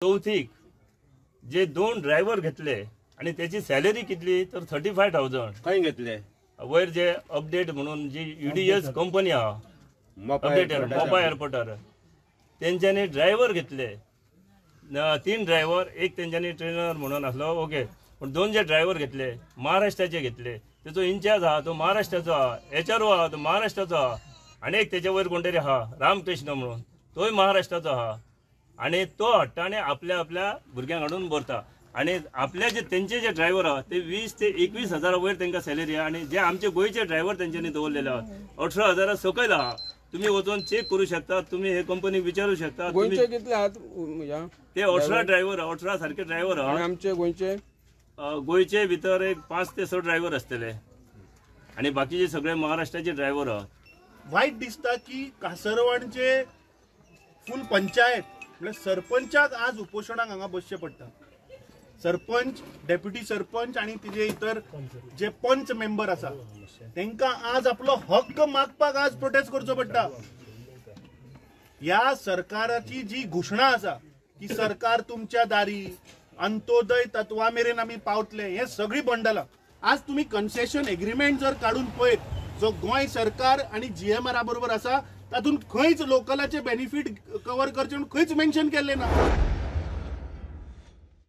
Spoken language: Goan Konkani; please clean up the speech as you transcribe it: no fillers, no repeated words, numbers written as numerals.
चवथीक जे 2 ड्रायव्हर घेतले आणि त्याची सॅलरी कितली तर 35,000. खंय घेतले? वयर जे अपडेट म्हणून जी UDS company आहा अपडेट मोपा एअरपोर्टार तेंच्यांनी ड्रायव्हर घेतले 3 ड्रायव्हर, एक तेंच्यांनी ट्रेनर म्हणून आसलो ओके, पूण 2 जे ड्रायव्हर घेतले महाराष्ट्राचे घेतले, तेचो इन्चार्ज आहा तो महाराष्ट्राचो आहा, HRO आहा तो महाराष्ट्राचो आहा, आनी एक तेच्या वयर कोण तरी आहा रामकृष्ण म्हणून तोय महाराष्ट्राचो आहा, आनी तो हाडटा आनी आपल्या आपल्या भुरग्यांक हाडून भरता. आनी आपल्या जे तेंचे जे ड्रायव्हर आहा ते 20 ते 21 हजारा वयर तेंकां सॅलरी आहा, आनी जे आमचे गोंयचे ड्रायव्हर तेंच्यांनी दवरलेले आहा 18 हजारा सकयल आहा. तुम्ही वचून चेक करू शकता, तुम्ही हे कंपनीक विचारू शकता. गोंयचे कितले आहात? ते 18 ड्रायव्हर, 18 सारखे ड्रायव्हर आहा. आमचे गोंयचे गोंयचे भितर एक 5 ते 6 ड्रायव्हर आसतले आनी बाकीचे सगळे महाराष्ट्राचे ड्रायव्हर आहात. वायट दिसता की कासरवाडचे फूल पंचायत म्हळ्यार सरपंचाक आज उपोशणाक हांगा बसचें पडटा. सरपंच, डेप्युटी सरपंच आनी तिजे इतर जे पंच मेंबर आसा तेंकां आज आपलो हक्क मागपाक आज प्रोटेस्ट करचो पडटा. ह्या सरकाराची जी घोशणा आसा की सरकार तुमच्या दारी, अंत्योदय तत्वा मेरेन आमी पावतले, हे सगळी बंडलां. आज तुमी कन्सेशन एग्रीमेंट जर काडून पळयत जो गोंय सरकार आनी GMR बरोबर आसा तातूंत खंयच लोकलाचे बेनिफीट कवर करचे म्हणून खंयच मेन्शन केल्लें ना.